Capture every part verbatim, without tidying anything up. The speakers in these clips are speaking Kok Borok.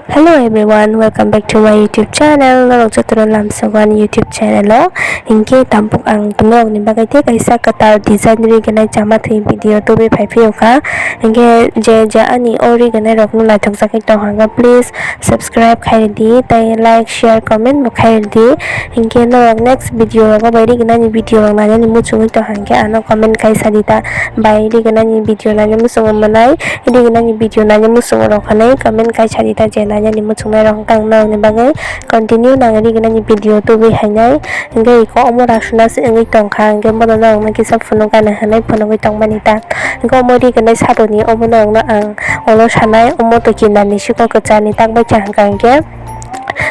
Hello everyone, welcome back to my YouTube channel. Norok jotono lamsogo ani YouTube channel o. Hinkhe tabuk ang norokni bagwi tei kaisa kwtal design ri gwnai chama thwi video tubui phai phiyokha. Hinkhe je je ani o ri gwnai rokno naithok jagwi tong hwnba, please subscribe khai rwdi tei like, share, comment bo khai rwdi. Hinkhe norok next video rogo bai ri gwnani video rok nainani muchungwi tong hwnkhe ano comment khai sadi ta, bai ri gwnani video naina muchungo mwnai. Ri gwnani video naina muchungo rok hinwi comment kai sadi ta, je nainani muchungnai rok hwnkhe ang norokni bagwi continue nang ri gwnani video tubui hainai. Hwnkhe iko omo rasuna se wngwi tongkha, hwnkhe bono norokno kisa phunuk gana hinwi phunugwi tongmani ta. Hwnkhe omo ri gwnai saboni omo norokno ang ulo sanai, omo to kinarni siko kwcharni tak bai cha hwnkha hwnkhe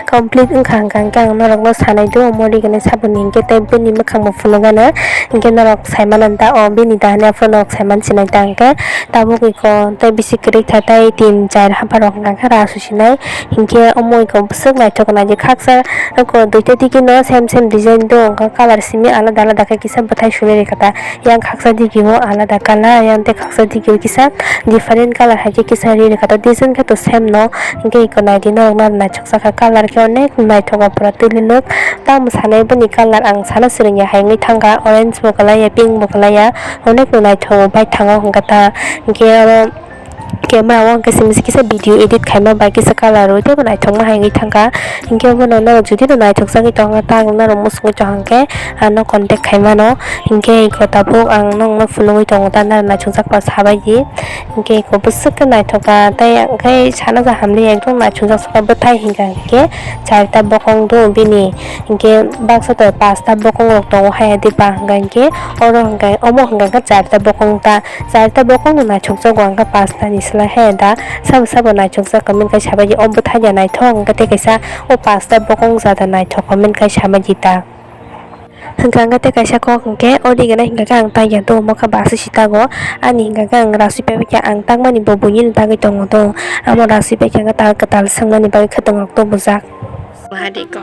complete wngkha hwnkha hwnkhe ang norokno sanai do, omo ri gwnai saboni hwnkhe tei bini mwkhang bo phunuk gana. Hwnkhe norok sai mano da, o bini dahani phano norok sai man sinai ta hwnkhe. Tabuk iko tei bisi kwrwi kha tei tin char hapha rok hwnkha khe ra su sinai. Hinkhe omo iko bwswk naithok nai je khaksa iko duita digi no same same design do, hwnkha colour simi alada alada khe kisa bwthai suri rikha ta. Yang khaksa digi o alada colour, yang tei khaksa digi o kisa different colour hai khe kisa ri rikha ta. Design khe to same no, hinkhe iko nai di norok no naithok jakha colour khe onek naithok o pura twi rinwk. Tamo sanai bini colour ang sana swrwngya hai wngwi thangkha, orange bo kwlaiya, pink bo kwlaiya, onek no naithok bai thango hwnkha ta. Hinkhe oro camera o hwnkhe simi se kisa video edit khaima bai kisa colour o teibo naithokma hai wngwi thangkha. Hinkhe bono norok jodi no naithok jagwi tongkha ta, ang norok muchungwi tongkha hwnkhe ano contact khaimano. Hinkhe iko tabuk ang nokno phunugwi tongo ta, norok naithok jakma sabaidi. Hinkhe iko bwswk khe naithok kha tei hwnkhe sana ja hamli ekdom naithok jak bwthai hinkha hinkhe charta bokong do bini. Hinkhe baksa to pasta bokong rok tongo hai adi ba hwnkha hinkhe oro hwnkha omo hwnkha khe charta bokong ta. Charta bokong no naithokjago ang khe pasta ni slai hai da. Sabo sabo naithokjak comment kai sabaidi, o bwthai ya naithok hwnkhe tei kaisa o pasta bokong jada naithok comment kai sabaidi ta. Hwnkha hwnkhe tei kaisa kok hwnkhe o ri gwnai hwnkha khe ang taiya do omo khe bus si tago. Ani hwnkha khe ang rasui pai kha, ang tangmani bo buini no tangwi tongo do. Amo rasui pai kha hwnkhe ta kwtal swngmani bagwi khwtwng rok tubujak. Bahari ko.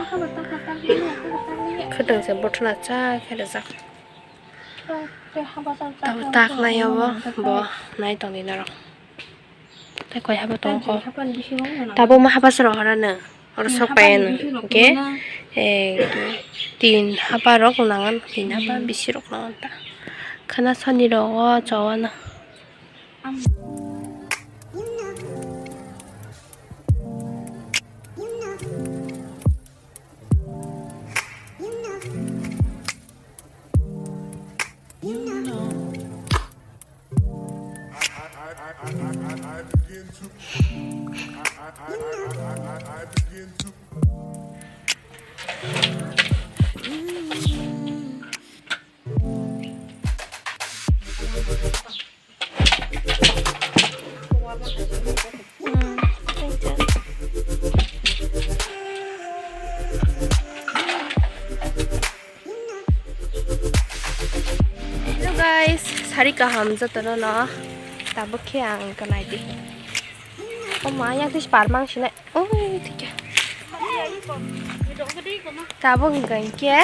Khwtwng se bothona cha khe rijak. Tabo tak nai obo, bo nai tongdi norok. Tei koi haba tongo ko. Tabo ma haba soro hora no. Oro sok pai ano. Hingke, eh, tin haba rok nangan, tin haba bisi rok nangan ta. Khana sani rogo chawano. Hello guys, sari kaham jotono no. Tabuk khe ang kanai di. O ma, yang tis par mang sinai. Oi, thikya. Tabuk hingka hinkhe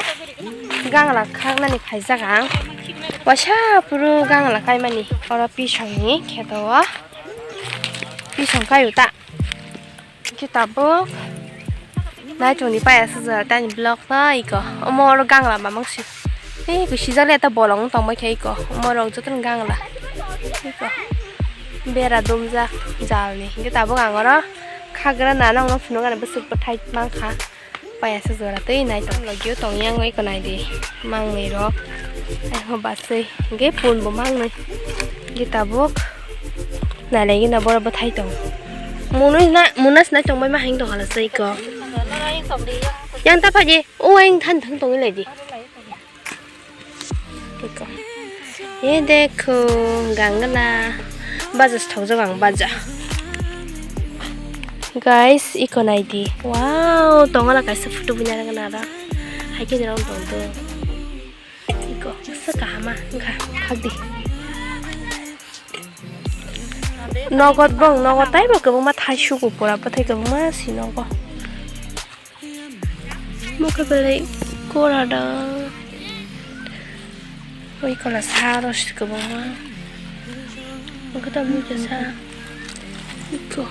gangla khaknani phaijak ang. Waisa puru gangla kaimani. Oro pisongni kheto o. Pisong kayu ta. Hinkhe tabuk. Naichongni paya sujak tani vlog no iko. Omo oro gangla mamang si. Ei, kusi jale ta bolong tongbai khe iko. Morok jotono gangla. Iko. Bera dumjak jalni. Hinkhe tabuk ang oro khagra nana wngno phunukgani bwswk bwthai mankha. Payasa jora tei naitok logio tongya wngwi iko naidi. Mangnwi rok. Ai ho baswi. Hinkhe phone bo mangnwi. Hinkhe tabuk. Nailaigwna boro bwthai tong. Munui na, munas nai tongbai ma hang tong hala se iko. Yang ta phaji. O ang than thang tongwi laidi. Iko. Ye dekho, gangla. Baja se thokjak ang, baja. Guys, iko naidi. Wow, tongala kaisa photo bini arang nara. Hai khe nirok tongdo. Iko, sa kahama, wngkha, khakdi. Nogot bong, nogot taibo kwbangma thai sugo pura, bwthai kwbangma si nogo. Mokhe belai kora da. Oi kola sa aro si kwbangma. Mokhe ta mui khe sa. Iko.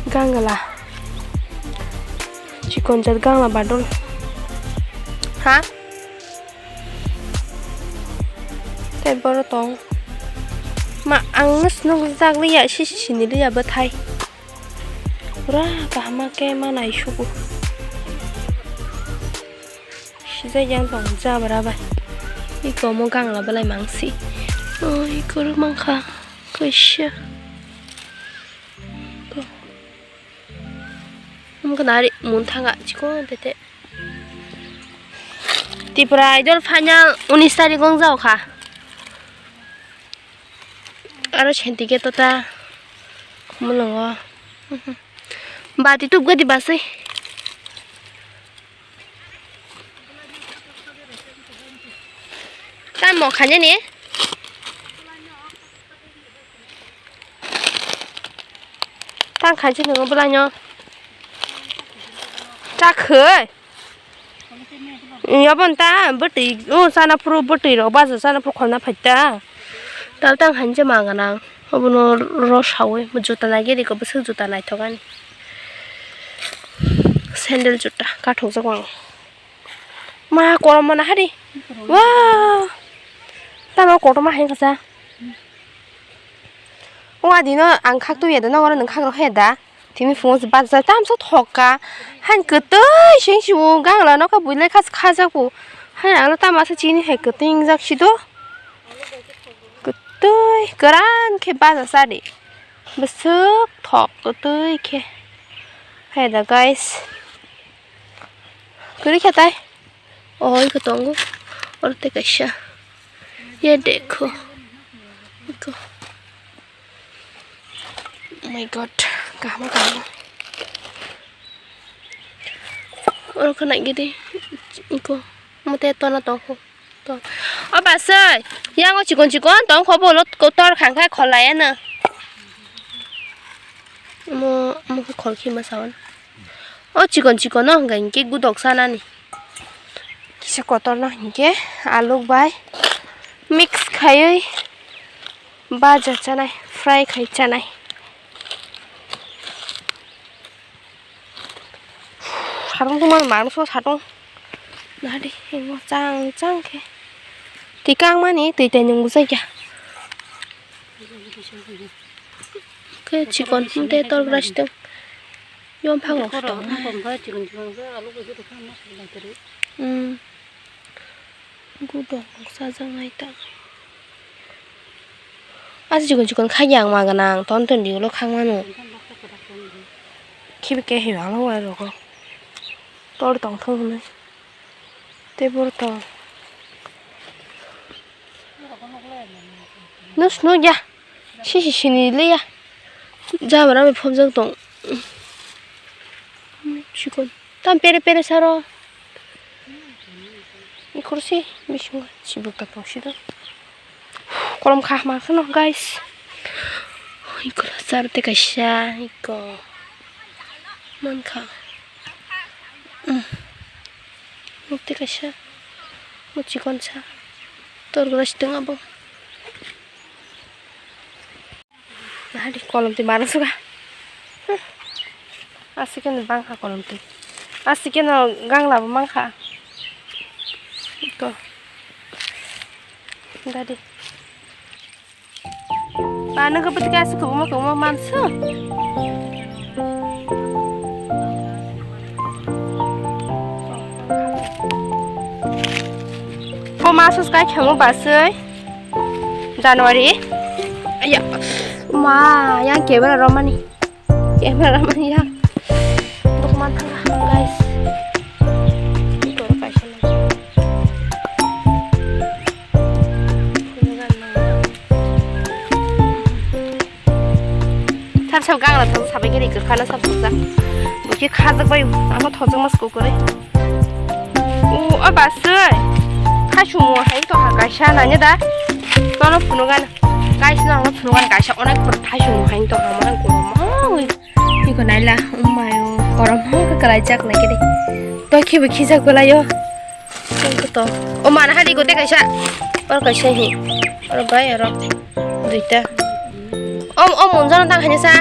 Gangla. Chikon jat gangla badol. Ha? Tei boro tong. Ma, ang no swnok jak liya, si, si, sini liya bwthai. Pura kaham khe ma naisugo. Sijak yang tong jabra bai. Iko omo gangla belai mangsi. Oi, iko rw mankha. Kaisa. Omo khe nari mun thanga chikon tete. Tripura Idol final unis tarik wng jao kha. Aro senti khe tota mulungo. Bati tup gadi basui. Tamo khainani? Tang khainani bwlaino. Chakhwi. Yabon ta bwtwi o chana phuru bwtwi rok baja chana phuru kholna phaita. Tal tang khainani je ma gana. Obono ro sawi juta nai gedi ko bwswk juta naithok ani. Sandal juta kathokjak ang. Ma korom mana hari. Wah. Tamo kotorma hai kasa. O adino ang khak tu yada na oro nang khak ro heda. Tini phungo se bajai tamsa thokka. Han kwtwi seng siwo gangla no ka builai khas khajak bo. Han ang tama se chini hai kwtwi ingjak sido. Kwtwi kwran khe baja sadi. Bwswk thok kwtwi khe. Hai da guys. Kwrwi khe tai. Oh, iko tongo. Oro tei kaisa. Ye dekho. Iko. Oh my God. Kaham kaham. Oro khe naigidi. Iko. Mote tona tongkho. To. O basai. Yango chikon chikon tongkho bolo kotor khangkha kholai ano. Mo mo khol khi ma sawan. O chikon chikon no hwnkha hinkhe gudok sanani. Kisa kotor no hinkhe aluk bai mix khaiwi baja chanai, fry khai chanai. Sarung tongma mangso sarung. Nadi, emo chang chang khe. Twi kangmani twi tai nung bwsai kha. Khe chikon hwnkhe tor brush tong. Yom phang rok tong. Hmm. Gudok sajak nai ta. Asa chikon chikon khaiyang ma gwnang ton ton di ulo khang mano. Khibi khe hiwang lo wai rogo. Tor tong thung hwnwi. Tei boro tong. Nus no ya. Sisi sini le ya. Jabra bai phobjak tong. Chikon. Tam pere pere saro. Ikhorsi bisingo chibuk ta tongsi do. Kolom kha ma khano guys. Ikhor sar te kaisa iko. Mankha. Mukti kaisa. Mo chikon sa. Tor gura siteng abo. Nahadi kolom twi mano suga. Asi keno bangkha kolom twi. Asi keno gangla bo mankha. Ko. Dadi. Ba nang ko pati kasi ko mo ko mo mansu. Ko masus kai khamo basui. January. Aya. Ma, yang camera romani. Camera romani yang. Untuk mantap lah, guys. Ini baru kasih lagi. Sab sab gangla thang sabai gini kwkhana sab thokjak. Buki khajak bai ama thokjak mas kukure. O, o basui. Khasumu hai to ha kaisa nanya da. Tono phunukgana. Guys, no ang phunukgana kaisa onek pura khasumu hai to ha ma korom. Iko naila ummayo korom ha kwlai jak nai kede. To khibi khijak belayo. To o mana hadi gote kaisa. Or kaisa hi. Or bai oro duita. Om om monjana tang hanya sa.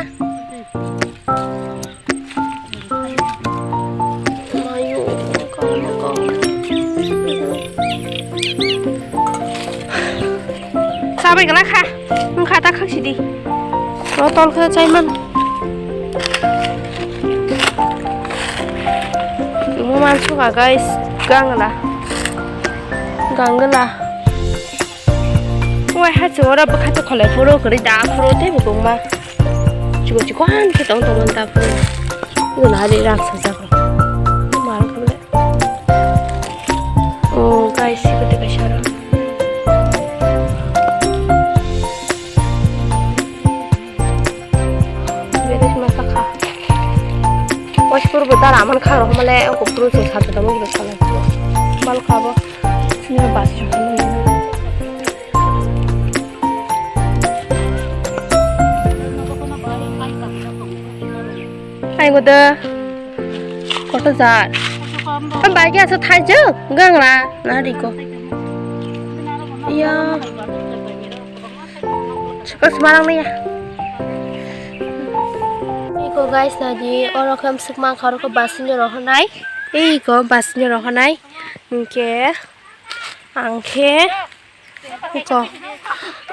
Tabai gala kha. Wngkha ta khak sidi. Ro tol khe chaiman. Mo man suka guys. Gangla. Gangla. Wai ha chu ora bwkha to kholai phuru kwrwi da phuru tei bo kongma. Chikon chikon khe tong tong ta phuru. Wngkha hari rak sajak. Mar khamle. Oh guys, siko teka sara. Beres masa kha. Waspur bo dara man kha rok male ko puru sung sa tamo bo sala. Bal kha bo. Sini bas. Ai go da. Koto jar. Am bai kya sa thai je. Gang la. Na ri ko. Iya. Suka semarang ni ya. Iko guys, naji oro khe swkmang kha, oro khe bus ni rohornai. Ei iko bus ni rohornai. Hinkhe ang khe iko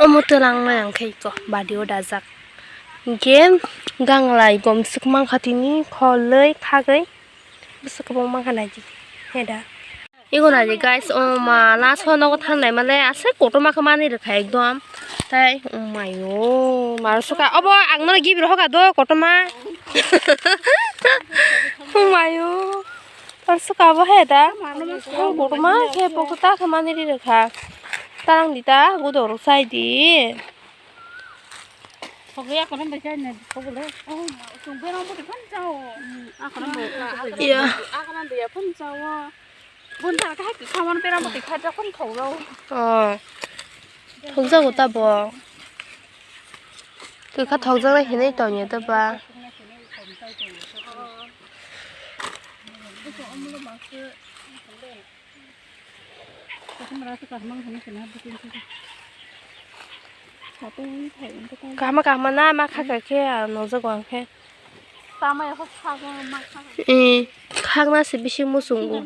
omo twlang nai ang khe iko badi o dajak. Hinkhe ganglai gom swkmang kha tini kholoi khagwi. Bwswk kwbangma kha naidi. Heda. Igun naidi guys, o ma last o nogo thangnai male aswk kotorma khe manwi rwkha ekdom. Tai, oh mayo, maro suka. Obo ang nono gibi rohoka do kotorma. Oh mayo. Tor suka bo heda. Kotorma khe bokta khe manwi rwkha. Tarang di ta, gudo rw sai di. Sogwi akono bai chai na sogole. Oh, ma, chwng berang bwtwi phano chao. Akono bai, iya. Akono bai phano chao. Bun thar khai khamon berang bwtwi kha jakon thok jao. Oh. Thok jago ta bo. Twi kha thok jak nai hinwi tongya ta ba. Kahma kahma na ma kha kha khe ang nukjago ang khe. Tama ya kha kha ma kha. Eh, khakna se bisi muchungo.